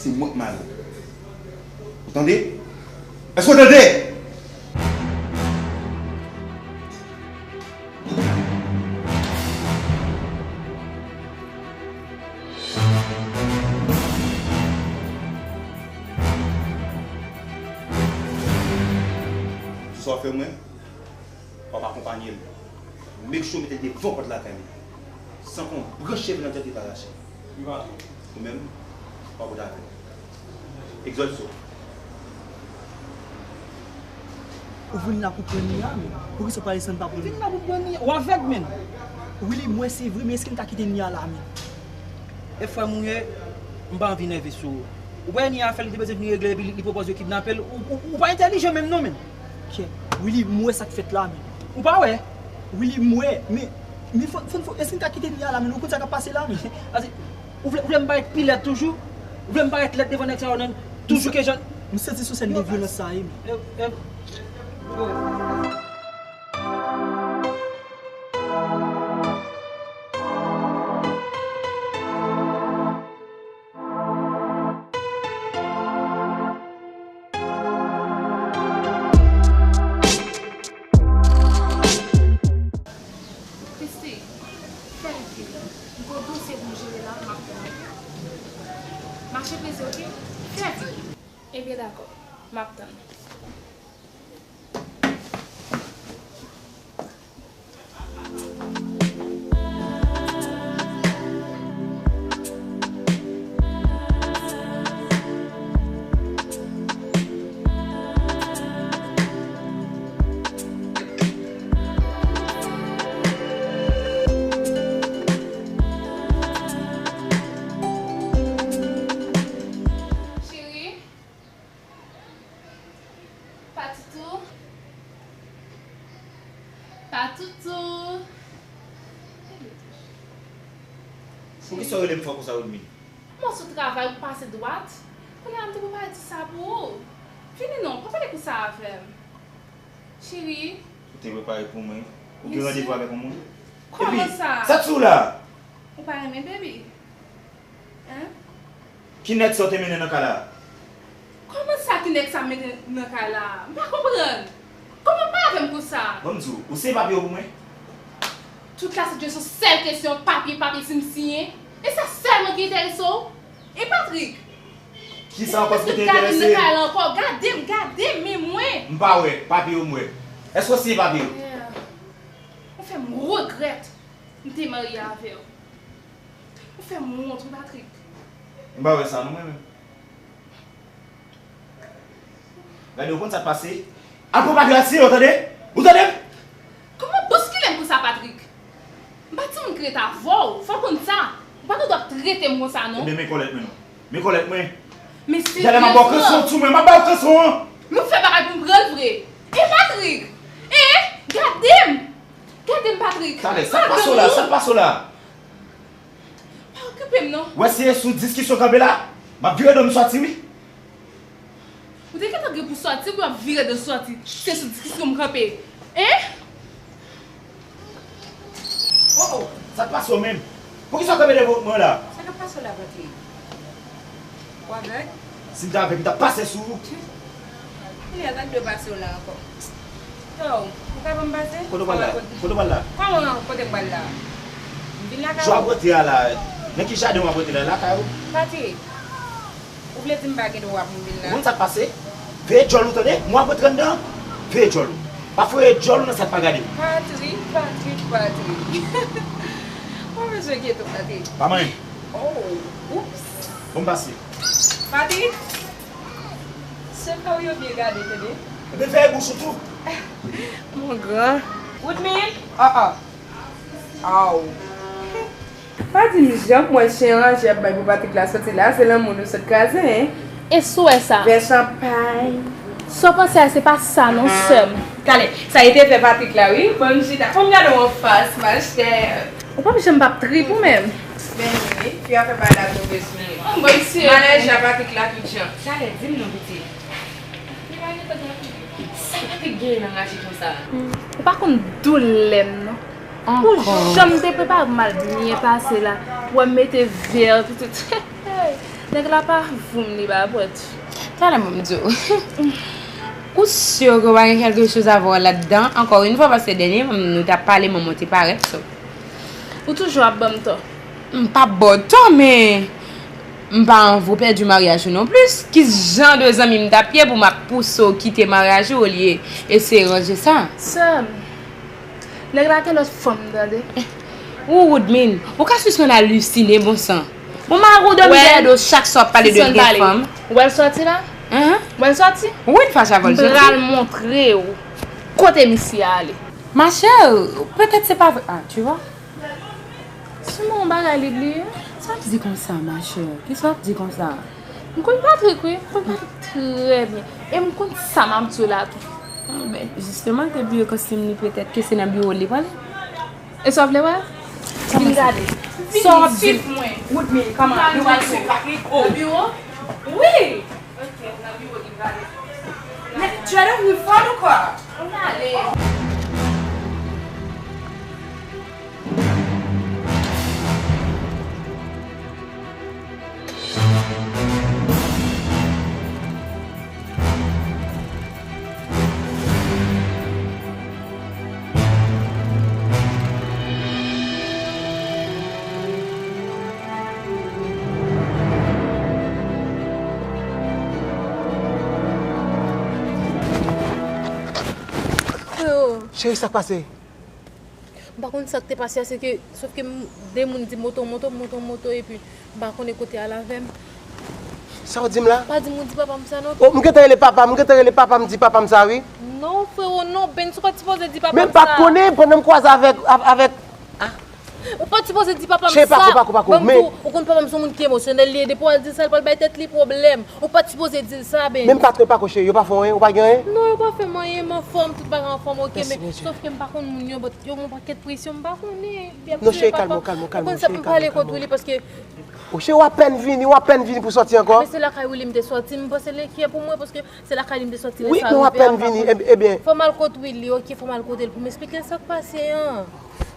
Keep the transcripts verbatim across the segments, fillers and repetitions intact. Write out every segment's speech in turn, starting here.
Se mwen k mare w. Ou tande? Èske w tande? Sa w fè mwen, w ap akonpanye l. Make sure w mete l devan pòt lakay li. San ke yon branch cheve nan tèt li pa rache. Ou menm, w ap rete avè l. Exodo. Ou vin la pou pran Nia, men. Poukisa w pa desann pa pran Nia? Vin la pou pran Nia. Ou avèg, men. Willy, m wè se vre, men èske n ka kite Nia la, men? E frè m ou ye, m pa anvi nève sou ou. Ou pa wè Nia afè li te bezwen vin regle epi li, li pwopòze yo kidnape l. Ou, ou, ou pa entèlijan menm non, men. Kè, Willy, m wè sa k fèt la, men. Ou pa wè? Willy, m wè, men, men fò, fò, fò, èske n ka kite Nia la, men? Ou konn sa k ap pase la, men. Pase, ou vle, ou vle m parèt pi lèd toujou? Ou vle m parèt lèd devan nèg sa yo nan toujou ke jan. M santi sou sèn de vyolans sa ye, men. E, e, e. Christy, fè l vit. M gon dosye pou m jere la, m ap tann. Mache prese, oke? Fè vit. Ebyen, dakò. M ap tann. Cheri. Patoutou. Patoutou. Poukisa w rele m fò konsa, Woodmine? M sot travay, ou pase dwat. Kounye a m te prepare ti sa pou ou. Vini non, pa pale konsa avè m. Cheri. Ou te prepare pou mwen? Ou gen randevou avèk yon moun? Kòman sa? Epi, sa k sou la? Ou pa renmen baby? Hein? Ki nèg sa w te mennen nan kay la? Kòman sa, ki nèg sa m mennen nan kay la? M pa konprann. Kòman w pale avè m konsa? Ban m di w, ou siyen papye yo pou mwen? Tout la se yon sèl kesyon, papye, papye, si m siyen. E sa sèlman ki enterese w? E Patrick? Kisa ankò ki te enterese? Gade m nan kay la ankò. Gade m, gade m, men mwen. M pa wè, papye yo m wè. Èske w siyen papye yo? Yeah. Ou fè m regrèt m te marye avè w. Ou fè m wont, wi, Patrick. M pa wè sa non, mwen menm. Gade, ou konn sa k pase? Al pran papye a, siyen yo, tande? Ou tande m? Kòman w boskile m konsa, Patrick? M pa timoun ki ret avè w, fò w konn sa. Ou pa gen dwa ap trete m konsa, non. Ebyen, men kòlèt mwen non. Men kòlèt mwen. Men serye. Talè m ap ba w kanson, ou tchou mwen, m ap ba w kanson an. Men ou fè bagay pou m pran l vre. E Patrick! E, gade m! Gade m, Patrick! Talè, sa k pase w la? Sa k pase w la? Pa okipe m non. W wè si e sou diskisyon kanpe la, m ap vire do m sòti wi. Ou te gentan gen pou sòti, pou w ap vire do sòti. Se sou diskisyon m kanpe. Hein? Oh, oh, sa k pase w menm? Poukisa w kanpe devan mwen la? Sa k ap pase w la, Patrick? Ou avèg? Si m te avèg, m t ap pase sou ou. Kounye a, sa k dwe pase w la ankò? Yo, ou ka ban m pase? Kote w pral la? Kote w pral la? Kòman, kote m pral la? M vin lakay ou. Jan w ap rantre a la, nan ki jaden w ap rantre la? Lakay ou? Patrick, ou vle di m pa gen dwa pou m vin la? Ou konn sa k pase? Veye djòl ou, tande? Mwen ap rantre anndan, veye djòl ou. Pa foure djòl ou nan sa k pa gade w. Patrick, Patrick, Patrick. Ou pa bezwen enkyete w, Patrick. Pa manyen. Oh, oups. Bon, m pase. Patrick, se kò w yo byen gade, tande. Ebyen, veye bouch ou tou. Mon gran. Woodmine? Ah, ah. Aw. Pa di m jan pou mwen chen ranje ap bay pou Patrick la soti la, se lanmou nou sot kraze, hein? E si w wè sa? Vè chanpay. Sa w panse a, se pa sa non, sè m. Talè, sa e te fè Patrick la, wi. Ban m chita. Fò m gade w anfas, ma chère. Ou p ap janm p ap trip ou menm. Men wi, fi a fè bagay la tonbe sou mwen. Bon, mesye. Malè ja Patrick la tout jan. Talè, di m non, pitit. Sa Patrick genyen nan raje konsa? Ou pa konn doulè m non. Pou jan m te prepare m al byen pase la, pou w mete vè, pitit. Nèg la pa voum li ba pòt. Talè mwen m di w. Ou si ke w pa gen kèlke choz avè w ladan, ankò yon fwa, paske dènye mwen nou t ap pale, mwen mwen te parèt, so. Ou toujou ap ban m tò. M p ap ba w tò, men m pa anvi w pèdi maryaj ou non plis. Ki jan de zanmi m t ap ye pou m ap pouse w kite maryaj ou olye eseye ranje sa? Sè m, nèg la gen lòt fanm, tande. Ou Woodmine, ou ka sispann alisine, bon san. Bon, mari w dòmi dèyè do chak swa ap pale de l gen fanm. Ou wè l sòti la? Hein? Ou wè l sòti? Wi, l fache avè l sòti. M pral montre w kote misye ale. Ma chère, peut-être c'est pas vrai. Ah, tu vois? Sou yon bagay li bliye. Sa w ap di konsa, ma chère? Kisa w ap di konsa? M konn Patrick, wi. M konn Patrick trè byen. E m konn sa m ap di w la tou. Ah, ben, jisteman, l te bliye kostim li, petèt ke se nan biwo li prale. E sa w vle wè? Vin gade. Vin, swiv mwen. Woodmine, kòman? Nou pral swiv Patrick? O, nan biwo? Wi! Ok, nan biwo li prale. Men, tu as devenu folle ou quoi? Ann ale. Freo. Cheri, sa k pase? M pa konn sa k te pase a, se ke, sòf ke m, de moun di moto, moto, moto, moto, epi m pa konnen kote al avè m. Sa w di m la? Pa di m ou di papa m sa non. Oh, m gentan rele papa m, m gentan rele papa m, di papa m sa, wi. Non, freo, non, Ben, ou pa t sipoze di papa m sa. Men m pa t konnen, pandan m kwaze avèk, av-, avèk, ah. Ou pa t sipoze di papa m sa. Cheri, pa ko, pa ko, pa ko, men. Ban m di w, ou konn papa m se yon moun ki emosyonèl li ye, depi w al di l sa, l pral bay tèt li pwoblèm. Ou pa t sipoze di l sa, Ben. Men m pa t, pa ko, cheri, yo pa fè w anyen, ou pa gen anyen? Non, yo pa fè m anyen, m anfòm, tout bagay anfòm, oke, men sòf ke m pa konn moun yo, but yo gen yon pakèt presyon, m pa konnen. Non, cheri, kalme w, kalme w, kalme w, cheri, kalme w, kalme w. Ou konn sa pou m pale kont Willy, paske. O, cheri, w apèn vini, w apèn vini pou sòti ankò? Men se lakay Willy m te sòti, m panse li enkyè pou mwen, paske se lakay li m te sòti, lè sa rive a, m pa konnen. Wi, men w apèn vini, e, ebyen. Fò m al kot Willy, oke, fò m al kote l pou m esplike l sa k pase an.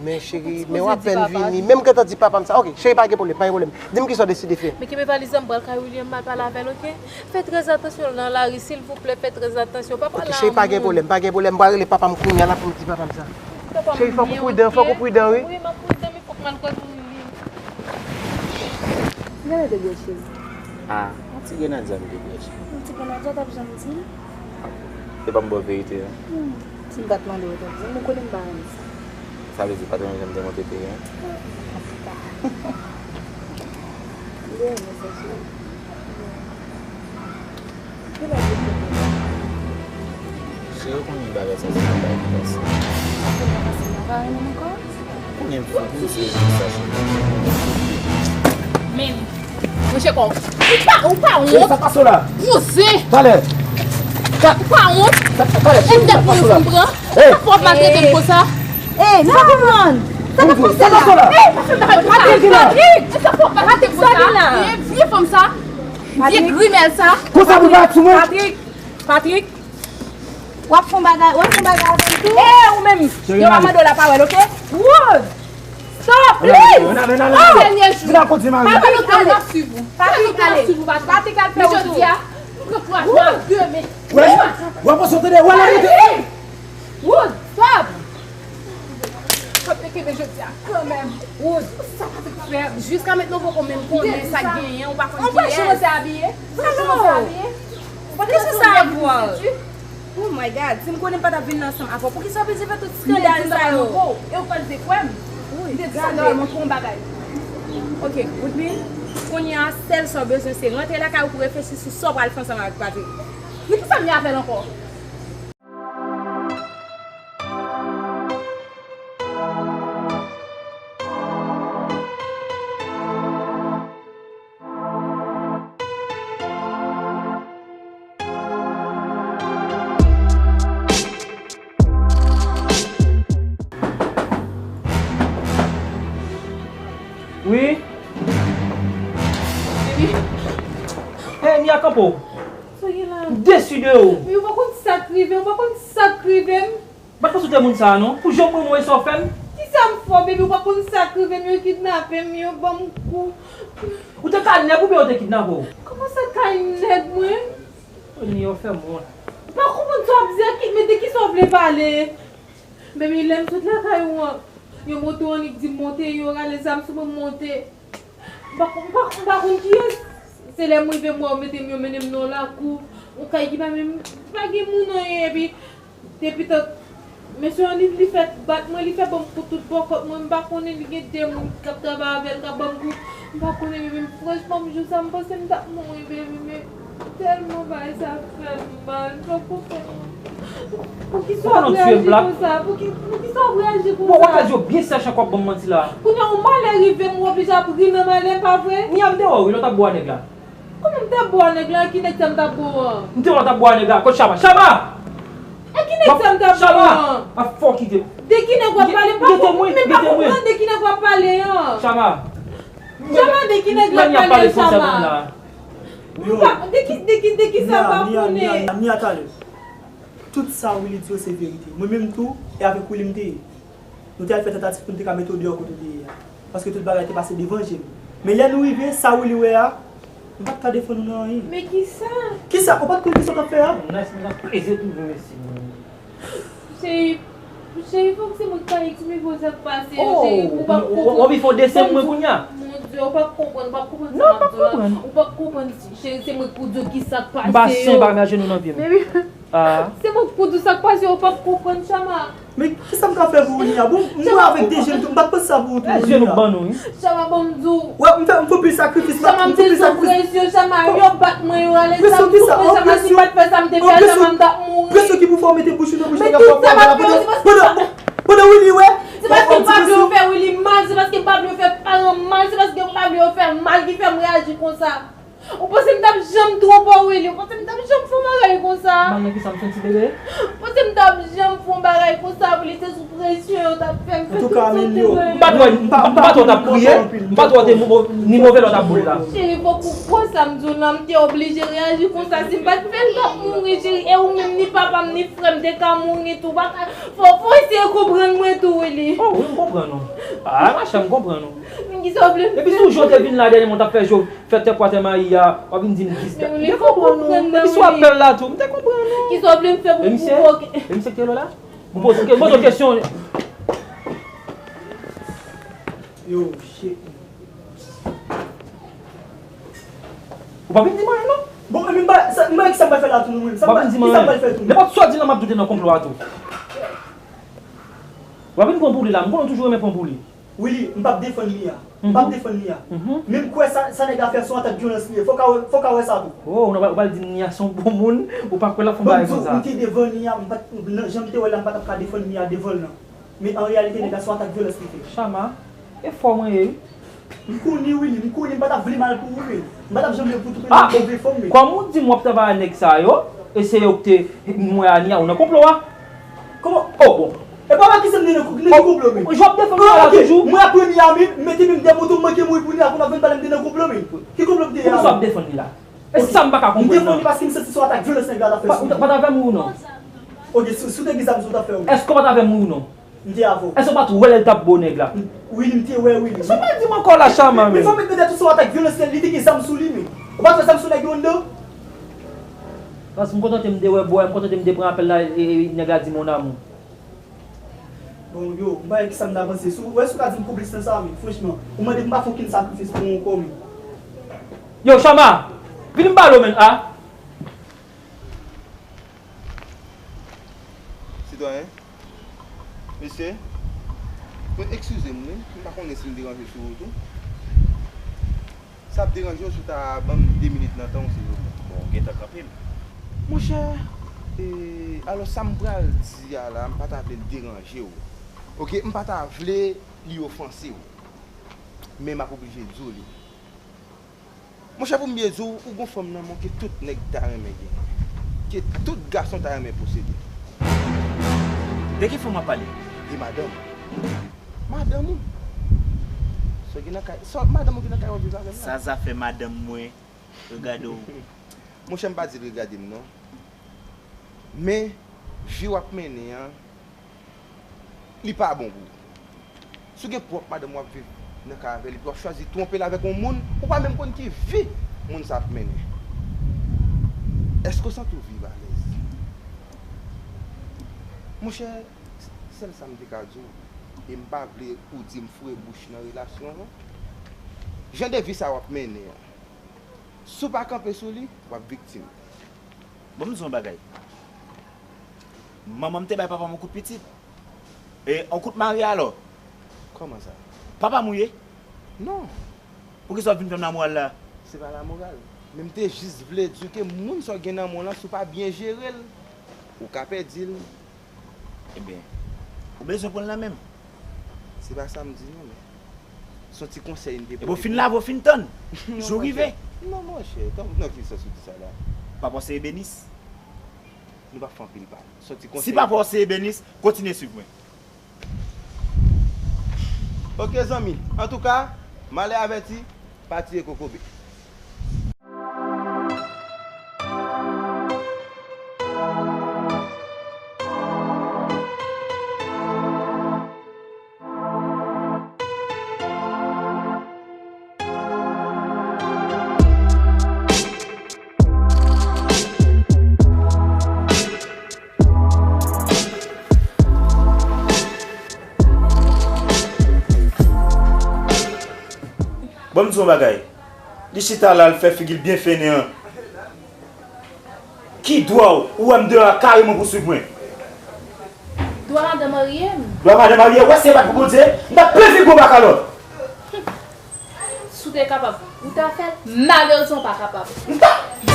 Men cheri, men w apèn vini. Men m gentan di papa m sa. Oke, cheri, pa gen pwoblèm, pa gen pwoblèm. Di m kisa w deside fè. Men kenbe valiz lan, m pral kay Willy an, m al pale avè l, oke? Fè trè atansyon nan lari, silvouplè, fè trè atansyon. Pa pale a moun. Oke, cheri, pa gen pwoblèm, pa gen pwoblèm. M pral rele papa m kounye a la pou m di papa m sa. Cheri, fòk ou pridan, fòk ou pridan, wi. Wi, m ap pridan, men fòk m al kote Willy. Gade de gwo cheri. Ah, yon ti grenadya m te bwè, cheri. Yon ti grenadya w t ap janm di m? Se pa m ba w verite a. Hmm. Si m pa t mande w, w t ap di m, ou konnen m pa renmen sa. Sa vle di w pa t renmen jan m te monte teren an? Antouka. M te renmen sa, cheri. Ki lè w te fè pou mwen? Cheri, ou konnen bagay sa se yon bagay ki fasil. Apre m pa fasil, m pa renmen m ankò? Kounye m fou pou se sa, cheri. Men, monchè kò, ou pa, ou pa wont? Cheri, sa k pase w la? Bouzen! Talè! Ou pa wont? Talè, cheri, sa k pase w la? Sa fè w ap maltrete m konsa? Ey, sa k pase w la? Sa k ap pase la? Ey, Patrick, Patrick, Patrick, sa vin la? Vye fanm sa, vye grimèl sa. Konsa pou parèt sou mwen? Patrick, Patrick. W ap fè yon bagay, w ap fè yon bagay avè m tou? E ou menm, yo pa mande w lapawòl, oke? Wood! Stop, please! Oh! Dènye jou. Patrick, ale. Patrick, ale. Patrick, al fè wout ou. Jodi a, m pran kouraj mwen ak de men. Wè, wè, pase w tande, wè, la, Wood, stop! Fòk te kenbe jodi a kanmenm. Wood, sa Patrick fè? Jiska mentnan, ou poko menm konnen sa k genyen, ou pa konn kiyès. Ou pa chonje abiye? Ou pa chonje abiye? Poukisa sa ap vwa? Oh my God, si m konnen m pa t ap vin ansanm avè w, poukisa w bezwen fè tout skandal sa yo? E ou pa t vle kwè m? M te di sa m te montre w yon bagay. Oke, Woodmine, kounye a, sèl sa w bezwen, se rantre lakay ou pou reflechi sou sa w pral fè ansanm avèk Patrick. Men kisa m ye avè l ankò? Wi. Hey, Mia, kanpe w. Sa gen la? M desi de ou. Men ou pa konn sa k rive m, ou pa konn sa k rive m. Bat fòs ou tè moun sa a non. Pou jan w pran mwen sa w fè m. Kisa m fè w, baby? Ou pa konn sa k rive m, yo kidnape m, yo ban m kou. Ou te kay nèg oubyen yo te kidnape w? Kòman sa kay nèg mwen? Ni yo fè m wont. M pa konprann sa w ap di a, ki, men de kisa w vle pale? Baby, lè m sot lakay ou an, yo moto annik di m monte, yo rale zam sou mwen, m monte. M pa, m pa, m pa konn kiyès. Se lè m rive m wè yo mete m, yo mennen m nan yon lakou, yon kay ki pa menm, pa gen moun anyen, epi depi tan mesye an li, li fè bat mwen, li fè ban m kout tout bò kòt mwen, m pa konnen li gen de moun k ap travay avè l, k ap ban m kou, m pa konnen, men franchman, m jou sa, m panse m t ap mouri, baby, men tèlman bagay sa fè m mal, m pa konprann. Poukisa w ap reyaji konsa? Pou ki, poukisa w ap reyaji konsa? Bon, w ap fè zye w byen sèch ankò ap ban m manti la. Kounye a, yon malè rive m, ou oblije ap ri nan malè, pa vre? Nia, m te wè w wi, lè w t ap bo a nèg la. Kòman m t ap bo a nèg la? Ki nèg sa m t ap bo an? M te wè w t ap bo a nèg la. Kot Chama? Chama! E ki nèg sa m t ap bo an? Chama! A fò kite. De ki nèg w ap pale? M pa konprann, men m pa konprann de ki nèg w ap pale an. Chama! Chama, de ki nèg l ap pale, Chama? M pa, de ki, de ki, de ki sa m pa konnen? Nia, Nia, Nia, talè. Tout sa Willy di yo se verite. Mwen menm tou, e avèk Willy m te ye. Nou te al fè tantativ pou n te ka mete w deyò kote w te ye a. Paske tout bagay te pase devan je m. Men lè nou rive, sa Willy wè a, m pa t ka defann ou nan anyen. Men kisa? Kisa? Ou pa t konn kisa w t ap fè a? Nice, mwen ap plezi twouve mesye. Cheri, cheri, fòk se mwen k pa eksplike w sa k pase yo, cheri, ou p ap konprann. W ap fè yon desen mwen kounye a. Mon Dieu, ou p ap konprann, ou p ap konprann sa m ap di w la. Non, w p ap konprann. Ou p ap konprann, cheri, se mwen k pou di w kisa k pase yo. M pa sen, pa met jenou nan pye m. Baby. Ah. Se mwen k pou di w sa k pase yo, ou p ap konprann, Chama. Men kisa m ka fè pou ou, Nia? Bon, m wè avèk de je m tou, m pa t panse sa pou ou tou, Nia. Chama, ban m di w. Wè, m fè, m fè pil sakrifis, m fè pil sakrifis. Chama, m te sou presyon, Chama, yo bat mwen, yo rale zam sou mwen, Chama, si m pa t fè sa m te fè a, Chama, m t ap mouri. Presyon ki pou fè w mete bouch ou nan bouch nèg la pou w ap pale la. Pandan, pandan, pandan Willy wè. Se paske m pa vle yo fè Willy mal, se paske m pa vle yo fè paran m mal, se paske m pa vle yo fè m mal ki fè m reyaji konsa. Ou panse m t ap janm twonpe w, Willy? Ou panse m t ap janm fè yon bagay konsa? Mal nan kisa m fè ti bebe? Ou panse m t ap janm fè yon bagay konsa, Willy? Se sou presyon yo t ap fè m fè tout sa w te wè. M pa t wè, m pa, m pa t wè w t ap kriye, m pa t wè w te mo-, ni move lè w t ap boule la. Cheri, fòk ou kwè sa m di w lan, m te oblije reyaji konsa. Si m pa t fè l, m t ap mouri, cheri. E ou menm, ni papa m, ni frè m te ka mouri tou. Fò, fò eseye konprann mwen tou, Willy. Oh, wi, m konprann ou. Ah, machè, m konprann ou. Men kisa w vle m fè? Epi si w jan w te vin la dènyèman, w t ap fè je w fè tè pwa tè mayi a, w ap vin di m kisa. Men Willy, fò w konprann mwen, Willy. Epi si w ap pè l la tou, m te konprann ou. Kisa w vle m fè pou pwouve w ke... E misye, e misye ki te la? M poze w ke-, m poze w kesyon. Yo, shit. Ou pa vin di m anyen, non? Bon, men m pa, sa, m pa wè kisa m pral fè la tou, non, mwen. Ou pa vin di m anyen. Kisa m pral fè tou? Nenpòt sa w di la, m ap doute nan konplo a tou. W ap vin pran pou li la, m konnen w toujou renmen pran pou li. Willy, m p ap defann Mia. M p ap defann Mia. Men m kwè sa, sa nèg la fè se yon atak vyolans li ye. Fòk a wè, fòk a wè sa tou. Oh, ou pral di Mia se yon bon moun, ou pa kwè l ap fè yon bagay konsa. Bon, m di w, m te devan Mia, m pa t, nan jan m te wè l la, m pa t ap ka defann Mia devan l nan. Men an reyalite, nèg la se yon atak vyolans li fè. Chama, e fò mwen ye wi. M konnen Willy, m konnen m pa t ap vle mal pou ou, men. M pa t ap janm vle pou tou premye move fanm, men. Kòm ou di m w ap travay ak nèg sa yo, e se yo ki te mwen a Nia, ou nan konplo a. Kòman? Oh, bon. E pa wè ki se m te nan, nan ki konplo, men. J ap defann Nia la toujou. Mwen ak premye a, men, m mete men m dèyè moto, m manke mouri pou Nia, kounye a w ap vin pale m te nan konplo, men. Ki konplo m te ye a? Poukisa w ap defann li la? E sa m pa ka konprann nan. M defann li paske m santi se yon atak vyolans nèg la t ap fè sou mwen. Ou pa t avè m wi ou non? Ok, si, si w te gen zam, sa w t ap fè wi? Èske w pa t avè m wi ou non? M te avè w. Èske w pa t wè lè l t ap bo nèg la? Wi, m te wè, wi. Sa w pral di m ankò la, Chama, men? Men fò m met nan tèt ou se yon atak vyolans li, li te gen zam sou li, men. Ou pa t wè zam sou nèg yo anndan? Paske m kontante m te wè bò, m kontante m te pran apèl la, e, e, nèg la di mon amour. Bon, yo, m pa wè kisa m ta panse. Si w, wè, si w ka di m konplis nan sa, men, franchman, ou mande m pa fè okenn sakrifis pou yon kò, men. Yo, Chama, vin m pale w, men, a. Sitwayen, mesye, mwen, eskize m, wi, m pa konnen si m deranje sou wout ou. Sa ap deranje w si w ta ban m de minit nan tan w, silvouplè? Bon, w gentan kanpe m. Monchè, e, alò, sa m pral di a la, m pa ta vle l deranje w. Oke, m pa ta vle li ofanse w. Men m ap oblije di w li. Monchè, pou m byen di w, ou gon fanm nan men w ke tout nèg ta renmen gen. Ke tout gason ta renmen posede. De ki fanm w ap pale? De madanm. Madanm ou? Sa w gen nan kay, sa madanm ou gen nan kay w ap viv avè l la? Sa zafè madanm mwen regade w? Monchè, m pa di l regade m non. Men, vi w ap mennen an, li pa bon pou ou. Si w gen pwòp madanm w ap viv, nan kay avè l, epi w ap chwazi twonpe l avèk yon moun, ou pa menm konn ki vi moun sa ap mennen. Èske w santi w viv alèz? Monchè, sèl sa m te ka di w, e m pa vle ou di m foure bouch nan relasyon an, non. Jan de vi sa w ap mennen an, si w pa kanpe sou li, w ap viktim. Bon, m di w yon bagay. Manman m te bay papa m yon kout pitit. E, yon kout mari alò. Kòman sa? Papa m ou ye? Non. Poukisa w ap vin fè m lamoral la? Se pa lamoral. Men m te jis vle di w ke moun sa w gen nan men w lan, si w pa byen jere l, ou ka pèdi l. Ebyen, ou bezwen pran l nan men m. Se pa sa m di non, men se yon ti konsèy m te... Epi w fin lave, w fin tann. Non, jou rive. Non, monchè. Nan, nan ki sans ou di sa la? Papa w se ebenis. Nou p ap fè anpil pale. Se yon ti konsèy. Si papa w se ebenis, kontinye swiv mwen. Oke, zanmi. Antouka, malè avèti, pa tiye kokobe. Bon, m di w yon bagay. Li chita la, l fè figi l byen fennen an. Ki dwa w, ou wè m deyò a kareman pou swiv mwen? Dwa madanm marye m. Dwa madanm marye, wè si e pa t pou Bondye, m t ap plen figi w bakalòt. Si w te kapab, ou ta fè l. Malerezman, w pa kapab. M t ap